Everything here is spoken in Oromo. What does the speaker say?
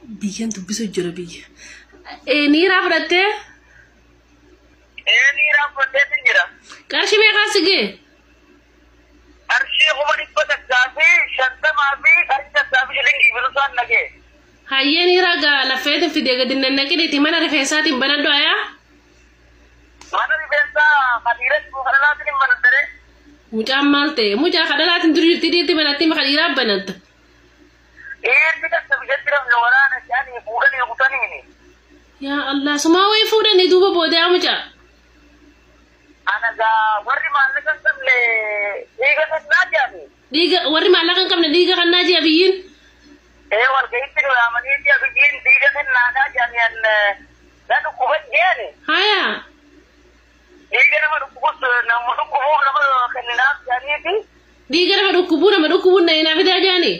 Biyyan dubbisu jira biyya. Niiraa fudhattee? Ee, niiraa fudhadheetin jira. Qarshii meeqaa si ga'e? Qarshii 150,000 fi qarshii 1 fi shilingii bilisaan nagee. Hayyee, niiraa gaa laffeetin fidee gadi nannaqiniiti mana rifeensaatiin banadhu ayaa. Mana rifeensaa kadiiratti kadhalaatiin hin banattere. Mucaan maal ta'e? Mucaa kadhalaatiin dur jirti, dhiirti banatti maka dhiiraa banatta. Dhiirri takka biyyatti namni waraana jedhanii fuudhanii kutaniini. Yaa Allah, sumaa wayii fuudhanii duuba boodaa mucaa. Ana gaa warri maallaqa hin qabne dhiiga kennaa jedhani. Dhiiga warri maallaqa hin qabne dhiiga kannaa ji'a biyyiin. Ee, walga'iitti nu yaamanii ji'a biyyiin dhiiga kennaadhaa jedhanii an na dhukkuban jedhani. Haya. Dhiiga nama dhukkubus nama dhukkubuuf nama kenninaaf jedhaniiti. Dhiiga nama dhukkubuu nama dhukkubuun na hinaa fidaa jedhanii.